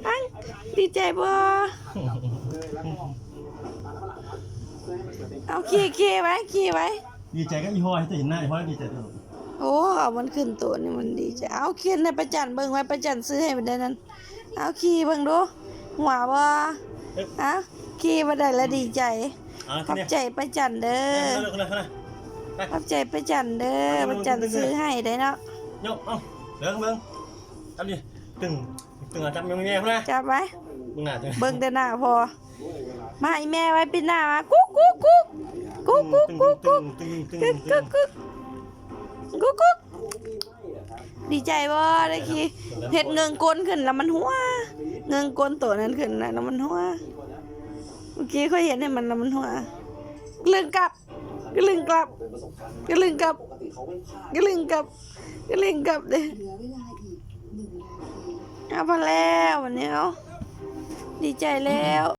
ອັງ ດີໃຈບໍ່? ເອົາ ຂີ່ ຂີ່ໄວ້ ຂີ່ໄວ້. ດີໃຈກັບອີ່ຫໍ່ ໃຫ້ຕົວເຫັນໜ້າອີ່ຫໍ່ ດີໃຈຕົວ. ໂອ້ ເອົາມັນຂຶ້ນໂຕນີ້ມັນດີໃຈ. ເອົາ ເຂັນໃຫ້ປາຈັນເບິ່ງໄວ້ ປາຈັນຊື້ໃຫ້ມັນໄດ້ນັ້ນ. ເອົາ ຂີ່ເບິ່ງດູ ຫົວບໍ່? ເອີ ເອົາ ຂີ່ບໍ່ໄດ້ລະດີໃຈ. ເອົາ ຂອບໃຈປາຈັນເດີ. ເອົາ ເອົາ ເອົາ ໄປ ຂອບໃຈປາຈັນເດີ. ໄປ ປາຈັນ ໄປ ຊື້ໃຫ້ໄດ້ເນາະ. ຍົກ ເອົາ ເບິ່ງ ເບິ່ງ ຈັບນີ້ ຕຶງ ຕຶງ ເອົາ ຈັບແມ່ພຸ້ນນະ. ຈັບໄວ້ ເບິ່ງໜ້າ ເບິ່ງແຕ່ໜ້າພໍ. ມາ ອີ່ແມ່ໄວ້ ປິດໜ້າມາ. ກຸກ ກຸກ ກຸກ ກຸກ ກຸກ ກຸກ ກຸກ ກຸກ ກຸກ ກຸກ ກຸກ ກຸກ. ດີໃຈບໍ່? ໄດ້ຂີ່ ເຮັດເງິງກົ້ນຂຶ້ນແລ້ວມັນຫົວ. ເງິງກົ້ນໂຕນັ້ນຂຶ້ນນະ ແລ້ວມັນຫົວ. ເມື່ອກີ້ຂ້ອຍເຮັດໃຫ້ມັນແລ້ວມັນຫົວ. ລຶ້ງກັບ ລຶ້ງກັບ ລຶ້ງກັບ ລຶ້ງກັບ ລຶ້ງກັບເດ້. ເອົາ ພໍແລ້ວ ບັດນີ້ ເອົາ ດີໃຈແລ້ວ.